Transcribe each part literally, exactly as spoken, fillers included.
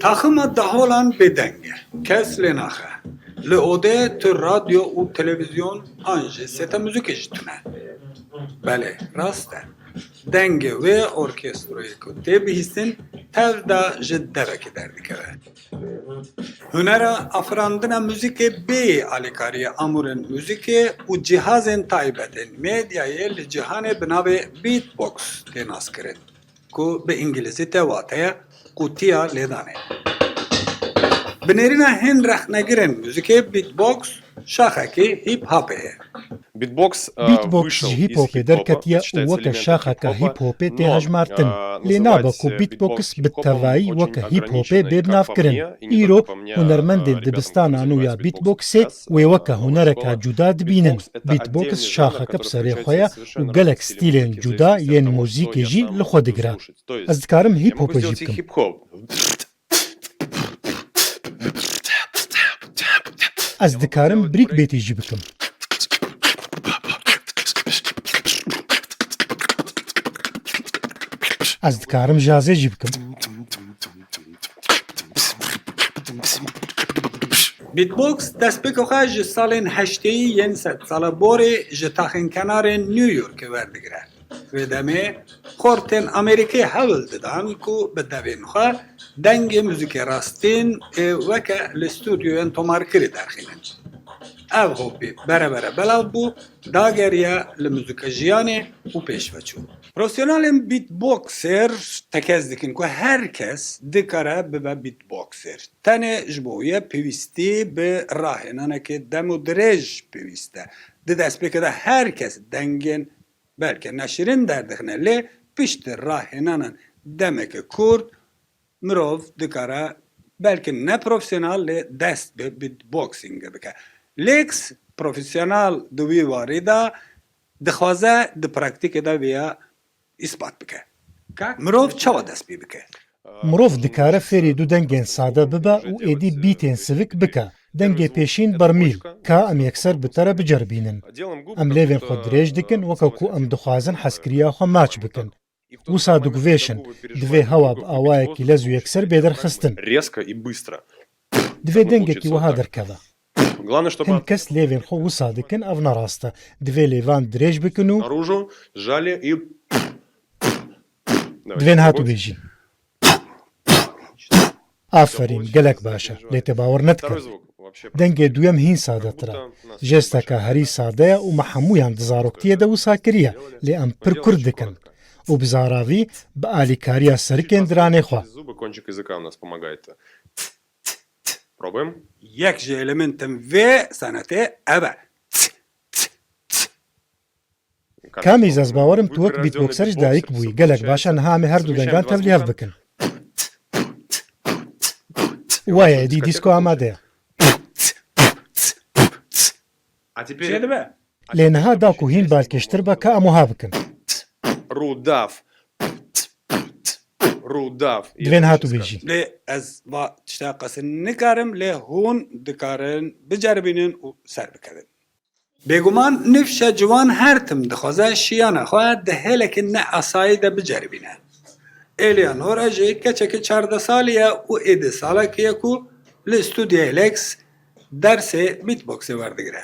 Taxima daholan bêdeng e. Kes lê naxe. Li odê tu radyo û televîzyon an jî seta muzîkê jî tune. Belê, rast e. Dengê wê orkestroyê ku tê bihîstin, tev de ji devekê derdikeve. Hunera afirandina muzîkê bê alîkariya amûrên muzîkê û cihazên taybetên medyayê li cîhanê bi navê beatbox tê naskirin, ku bi îngilîzî te wateya qutiya lêdanê. Bi nêrîna hin rexnegirên muzîkê, beatbox şaxekî hîp hopê ye. Beatbox, e, Beatbox ji hip hopê derketiye û weke şaxeke hip hopê tê hejmartin. Lê nabe ku beatbox bi tevayî weke hip hopê bê binavkirin. Îro hunermendên dibistana nû ya beatboxê wê weke hunereke cuda dibînin. Beatbox şaxeke bi serê xwe ye û gelek stîlên cuda yên muzîkê jî li xwe digire. Ez dikarim hip hopê jî bikim. Ez dikarim breakbeatê jî bikim. Ez dikarim jazê jî bikim. Beatbox destpêka xwe ji salên heşteyî yên sedsala borê ji taxên kenarên New Yorkê werdigire. Vê demê xortên Amerîkê hewl didan ku bi devên xwe dengê muzîkê rastîn ê weke li stûdyoyên tomarkirî derxînin. Ev hopî berebere belav bû, dageriya li muzîka jiyanê û pêşve çû. Profesyonelên beatboxer tekez dikin ku her kes dikare bibe beatboxer. Tenê ji bo wê pêwîstî bi rahênanekê dem û dirêj pêwîst e. Di destpêkê de her kes dengên belke neşirîn derdixine, lê piştî rahênanan demeke kurt mirov dikare belke ne profesyonel lê dest bi beatboxingê bike. Lex profesyonel di wî warî de dixwaze di praktîkê de vêya îspat bike. Mirov çawa dest pê bike? Mirov dikare fêrî du dengên sade bibe û êdî bîtên sivik bike. Dengê pêşîn bermîl, ka em yekser bi te re biceribînin. Em lêvên xwe dirêj dikin, weke ku em dixwazin hezkiriya xwe maç bikin. Wisa diguvêşin, divê hewa bi awayekî lez û yekser bê derxistin. Divê dengekî wiha derkeve. Hin kes lêvên xwe wisa dikin, ev ne rast e. Divê lêvan dirêj bikin û divê niha tu bêjî. Aferîn, gelek baş e, lê te bawer nedikir. Dengê duyem hîn sadetir e. Jesteke herî sade ye û me hemûyan di zaroktiyê de wisa kiriye, lê em pir kurt dikin. Û bi zaravî, bi alîkariya serikên diranê xwe. Yek ji elementin vê senetê ev e. Kamîz, ez bawerim tu wek beatboxer ji dayik bûyî. Gelek baş e, niha em ê her du dengan tevlîhev bikin. Waye, êdî dîsko amade ye. Lê niha da ku hîn balkêştir be, ka em wiha bikin. Divê niha tu bêjî. Lê ez va tişta qesir nikarim, lê hûn dikarin biceribînin û ser bikevin. Bêguman nifşa ciwan her tim dixwaze şiyana xwe di hêlekî ne asayî de biceribîne. Eleanora jî keçekî çardeh salî ye û êdî salekî ye ku li stûdyoyê Lex dersê beatboxê werdigire.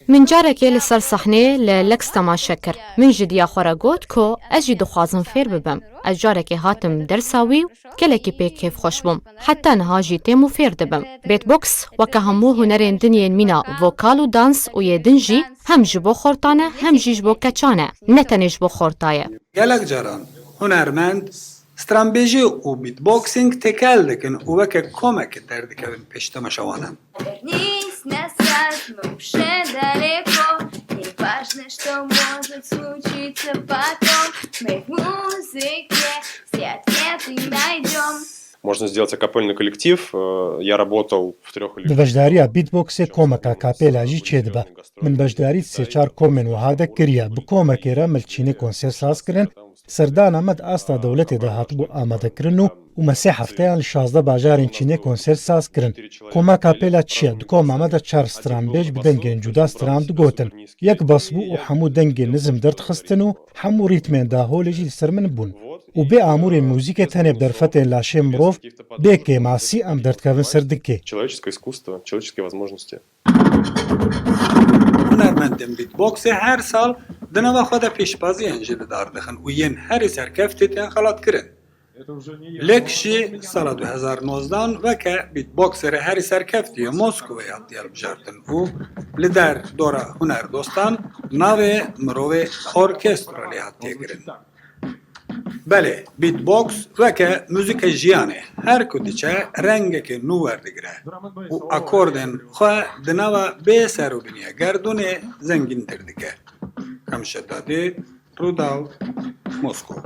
Min carekê li ser sehneyê li Lex temaşe kir. Min ji diya xwe re got ku ez jî dixwazim fêr bibim. Ez carekê hatim dersa wî û gelekî pê kêfxweş bûm. Heta niha jî têm û fêr dibim. Beatbox, weke hemû hunerên din yên mîna vokal û dans û yê din jî, hem ji bo xortan e, hem jî ji bo keçan e. Ne tenê ji bo xorta ye. Gelek caran hunermend stranbêjî û beatboxing têkel dikin û weke komekê derdikevin pêş temaşewanan. Вернись назад, мы уже далеко. Неважно, что может случиться потом. Мы в музыке все ответы найдем. Можно сделать акапельный коллектив. Э, я работал в трёх или Bi beşdariya beatboxê komeka kapêla jî çêdibe. Min beşdarî di sê çar komên wiha de kiriye. Bi komekê re me li Çînê konser saz kirin. Serdana me di asta dewletê de hatibû amadekirin û, û me sê hefteyan li şazdeh bajarên Çînê konser saz kirin. Koma kapêla çi ye? Di koma me de çar stranbêj bi dengên cuda stran digotin. Yek bas bû û hemû dengên nizm derdixistin û hemû rîtmên daholê jî li ser min bûn. û bê amûrên muzîkê tenê bi derfetên laşê mirov bê kêmasî em derdikevin ser dikê. Человеческое искусство, человеческие возможности. Hunermendên beatboxê her sal di nava xwe de pêşbaziyên jî li dar dixin û yên herî serkeftî tên xelatkirin. Lek jî sala du hezar nozdan weke beatboxerê herî serkeftî yê Moskowê hatiye hilbijartin û li der dora hunerdostan navê mirovê orkestro lê hatiye kirin. Belê, beatbox weke muzîka jiyanê, her ku diçe rengekê nû werdigire û akordên xwe di nava bê ser û binî ye gerdûnê zengîntir dike. Hemşe Dadê, Rûdaw, Moskow.